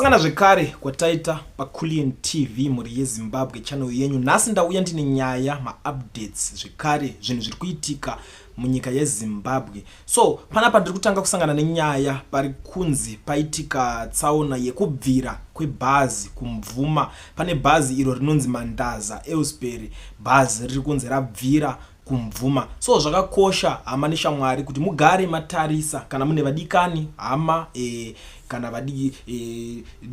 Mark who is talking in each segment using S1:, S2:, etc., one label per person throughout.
S1: Kusangana zvekare kwataita paCulian TV, mhuri yeZimbabwe, channel yenyu. Nhasi ndauya ndine nyaya, maupdates zvekare, zvinhu zviri kuitika munyika yeZimbabwe. So panapa ndiri kutanga kusangana nenyaya pari kunzi paitika tsaona yekubvira kwebhazi kuMvuma. Pane bhazi iro rinonzi Mandaza Aylesbury, bhazi riri kunzi rabvira kuMvuma. So zvakakosha, hama neshamwari, kuti mugare matarisa kana mune vadikani, hama kana vadi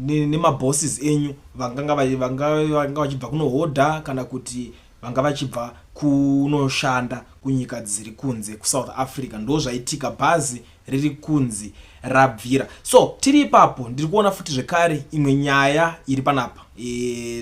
S1: nemabosses enyu vanganga vanga vachibva kunohodha kana kuti vanga vachibva kunoshanda kunyika dziri kunze, kuSouth Africa. Ndo zvaitika, bhazi riri kunzi rabvira. So tiri ipapo, ndiri kuona futi zvekare imwe nyaya iri panapa.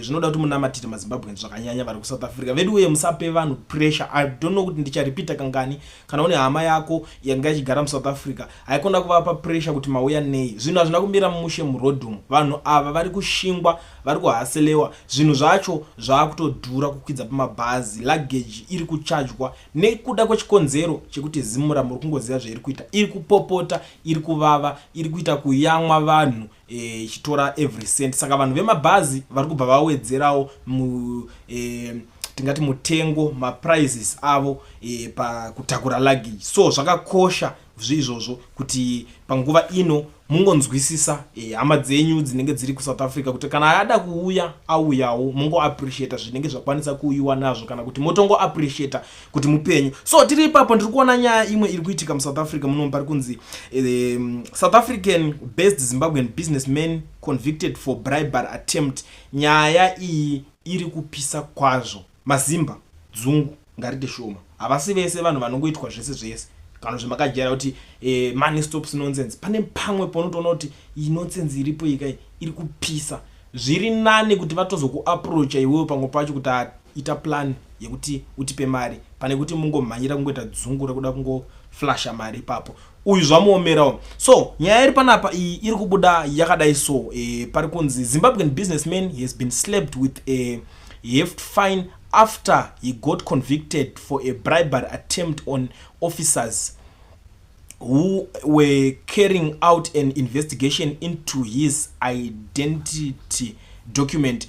S1: Zvinoda kuti munamatire maZimbabweans, zvakanyanya vari kuSouth Africa vedu uye musape vanhu pressure. I don't know kuti ndicharipita kangani. Kana une hama yako yanga ichigara muSouth Africa, haikona kuvapa pressure kuti mauya nei. Zvinhu hazvina kumira mushe muroad umu. Vanhu ava vari kushingwa, vari kuhaselewa. Zvinhu zvacho zvaakutodhura, kukwidza pamabhazi, luggage iri kuchajwa nekuda kwechikonzero chekuti ZIMRA, muri kungoziva zvairi kuita, iri kupopota, iri kuvava, iri kuita kuyamwa vanhu, ichitora every cent. Saka vanhu vemabhazi vari kubva vawedzerawo tingati mutengo, maprices avo pakutakura luggage. So zvakakosha zviizvozvo kuti panguva ino mungonzwisisa hama dzenyu dzinenge dziri kuSouth Africa, kuti kana ada kuuya auyawo, mungoappreciata zvinenge zvakwanisa kuuyiwa nazvo, kana kuti motongoappreciata kuti mupenyu. So tiri ipapo, ndiri kuona nyaya imwe iri kuitika muSouth Africa muno. Pari kunzi South African based Zimbabwean businessman convicted for bribery attempt. Nyaya iyi iri kupisa kwazvo. Mazimba, dzungu ngarite shoma. Havasi vese vanhu vanongoitwa zvese zvese kana zvamakajaira kuti money stops nonsense. Pane pamwe paunotoona kuti iyi nonsense iripo ikai iri kupisa. Zviri nani kuti vatozokuapproacha iwewe pamwe pacho kuti aita plan yekuti utipe mari, pane kuti mungomhanyira kungoita dzungu rekuda kungoflasha mari ipapo. Uyu zvamuomerawo. So nyaya iri panapa iyi iri kubuda yakadai. So pari kunzi Zimbabwean businessman has been slapped with a hefty fine after he got convicted for a bribery attempt on officers who were carrying out an investigation into his identity document.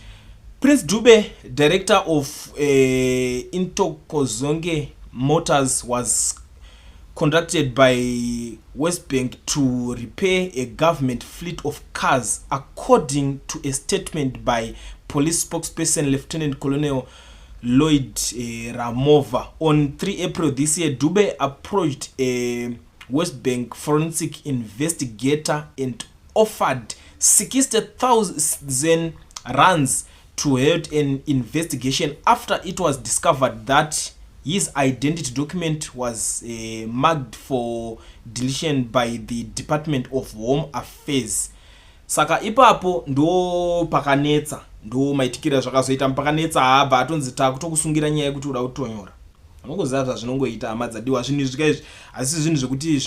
S1: Prince Dube, director of Intokozonke Motors, was contracted by West Bank to repair a government fleet of cars, according to a statement by police spokesperson Lieutenant Colonel Lloyd Ramovha. On 3 April this year, Dube approached a West Bank forensic investigator and offered 60,000 rands to halt an investigation after it was discovered that his identity document was marked for deletion by the Department of Home Affairs. Saka ipapo ndo pakanetsa, ndo maitikiro zvakazoita pakanetsa. Haabva atonzi takutokusungira nyaya yekuti uda kutonyora. Unongoziva zvazvinongoita, hama dzadiwa. Zvinhu izvi kaizvi asi zvinhu zvekuti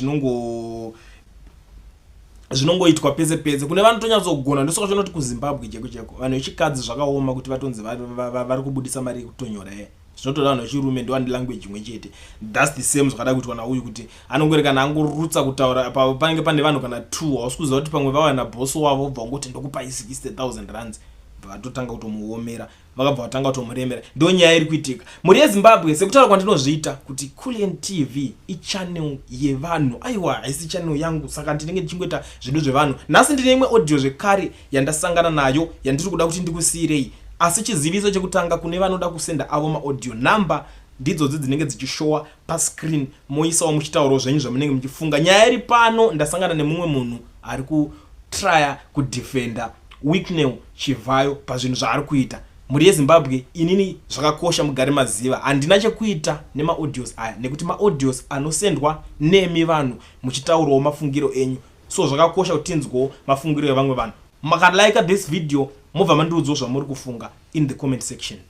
S1: zvinongoitwa pese pese. Kune vanotonyatsogona. Ndosaka chinoti kuZimbabwe cheko cheko vanhu vechikadzi zvakaoma kuti vatonzi vari kubudisa mari yekutonyora. Ye zvinotoda vanhu vechirume, ndowani language imwe chete. That's the same zvakada kuitwa nauyu, kuti anongori kana angorutsa kutaura, panenge pane vanhu kana two, hausi kuziva kuti pamwe vauya nabhosi wavo, bva ungoti ndokupai 60,000 rands, vatotanga kutomuomera, vakabva vatanga kutomuremera. Ndo nyaya iri kuitika, mhuri yeZimbabwe. Sekutaura kwandinozviita kuti Culian TV ichannel yevanhu, aiwa, haisi channel yangu, saka ndinenge ndichingoita zvinhu zvevanhu. Nhasi ndine imwe audio zvekare yandasangana nayo yandiri kuda kuti ndikusiyirei. Asi chiziviso chekutanga kune vanoda kusenda avo maaudio, number ndidzodzi dzinenge dzichishowa pascreen. Moisawo muchitaurawo zvenyu zvamunenge muchifunga. Nyaya iri pano, ndasangana nemumwe munhu ari kutrya kudefenda Wicknell Chivayo pazvinhu zvaari kuita. Mhuri yeZimbabwe, inini zvakakosha mugare maziva, handina chekuita nemaaudios aya, nekuti maaudios anosendwa nemi vanhu muchitaurawo mafungiro enyu. So zvakakosha kuti tinzwewo mafungiro evamwe vanhu. Makalike this video, mobva mandiudzawo zvamuri kufunga in the comment section.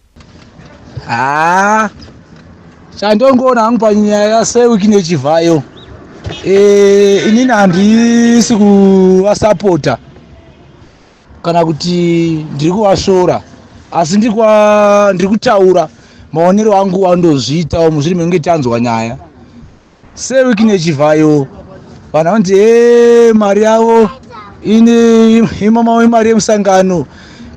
S2: Haa, chandongoona hangu panyaya yaSir Wicknell Chivayo, inini handisi kuvasapota kana kuti ndiri kuvasvora, asi ndiri kutaura maonero angu andozviitawo mushure mekunge tanzwa nyaya. Sir Wicknell Chivayo, vanhu vanoti e mari yavo. Ini imama imari yemusangano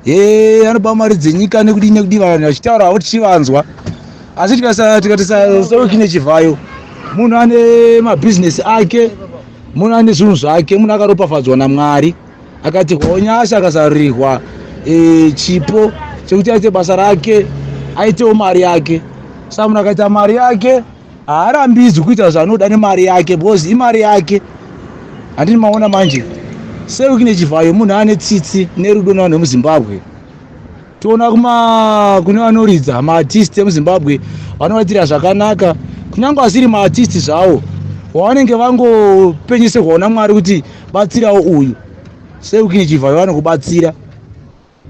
S2: ye anoba mari dzenyika nekudii nekudii, vanhu vachitaura havo tichivanzwa. Asi tikati saWicknell Chivhayo munhu ane mabhizinesi ake, munhu ane zvinhu zvake, munhu akaropafadzwa naMwari, akatirwawo nyasha, akazarurirwa chipo chekuti aite basa rake, aitewo mari yake. Saka munhu akaita mari yake haarambidzwi kuita zvaanoda nemari yake because imari yake, handini? Maona manje, seWicknell Chivhayo munhu ane tsitsi nerudo nevanhu vemuZimbabwe. Toona kuma kune vanoridza, maartist emuZimbabwe, vanovaitira zvakanaka, kunyange asiri maartist zvawo, wavanenge vangopenyeserwawo naMwari kuti batsirawo uyu. SeWicknell Chivhayo vanokubatsira.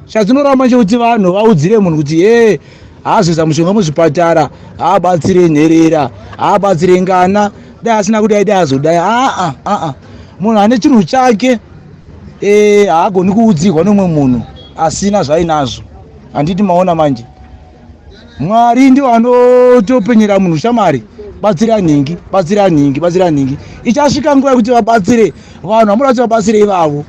S2: Chatinoramba chekuti vanhu vaudzire munhu kuti ye haazoisa mushonga muzvipatara, haabatsire nherera, haabatsire ngana, dai asina kudai, dai azodai. Aa aa, munhu ane chinhu chake haagoni kuudzirwa nomumwe munhu asina zvainazvo, handiti? Maona manje, Mwari ndivo anotopenyera munhu, shamari, batsira nhingi, batsira nhingi, batsira nhingi. Ichasvika nguva yekuti vabatsire vanhu vamuda kuti vabatsire ivavo,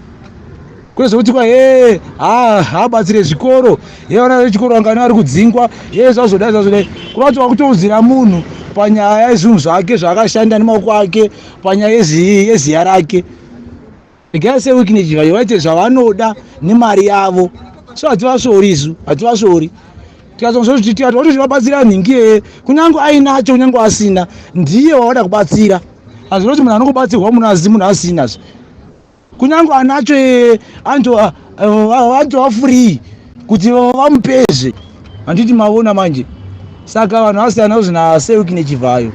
S2: kwete zvekuti kwa he haabatsire zvikoro, ye vana vechikoro vangani vari kudzingwa, ye zvazodai zvazodai. Kuva kuti vakutoudzira munhu panyaya yezvinhu zvake zvaakashanda nemaoko ake, panyaya yeziya rake. Regai seWicknell Chivhayo vaite zvavanoda nemari yavo. So hativasvori isu, hativasvori. Tikati vabatsira nhingi yeye, kunyange ainacho, kunyange asina, ndiye wavada kubatsira. Hazvino kuti munhu anongobatsirwa munhu asi munhu asina, kunyange anacho yeye anotova free kuti vamupezve, handiti? Maona manje, saka vanhu vasiyana kuzvina seWicknell Chivhayo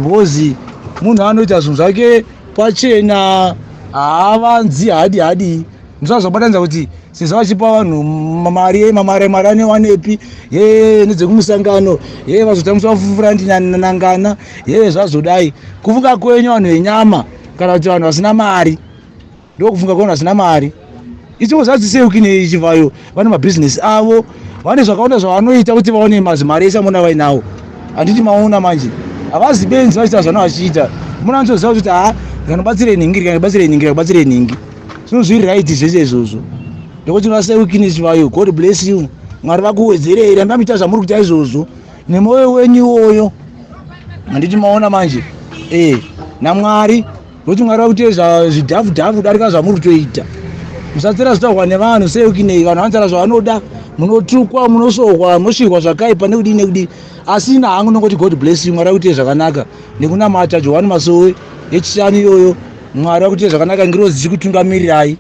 S2: because munhu anoita zvinhu zvake pachena, haavanzi, haadi haadii. Musazobatanidza kuti sezvo vachipa vanhu mari, mamari, mari anewanepi, ye nedzekumusangano, ye vazotambiswa furandi nangana, ye zvazodai. Kufunga kwenyu vanhu venyama kana kuti vanhu vasina mari, ndokufunga kwevanhu vasina mari. Ichiko zvadzi seWicknell Chivhayo vane mabhizinesi avo, vane zvakawanda zvavanoita kuti vaone mazimari ese amona vainawo, handiti? Maona manje, havazi benzi vachiita zvana vachiita. Munhu anotoziva kuti ha, ndikanobatsire nhingi, ndikanobatsire nhingi, ndikanobatsire nhingi, zvinhu zviri right zvese izvozvo. Ndokuti vaseWicknell Chivhayo, God bless you, Mwari vakuwedzerei, ramba muchiita zvamuri kuita izvozvo nemwoyo wenyu iwoyo, handiti? Maona manje, naMwari, nokuti Mwari vakuite zvidhafu dhafu kudarika zvamuri kutoita. Musatsera zvitaurwa nevanhu. SeWicknell, vanhu vanotaura zvavanoda, munotukwa, munosohwa, munosvirwa zvakaipa nekudii nekudii, asi ina hangu nongoti God bless you, Mwari vakuite zvakanaka nekunamata Johani Masowe yechishanu iyoyo. Mwari vakuite zvakanaka, ngirozi dzichikutungamirirai.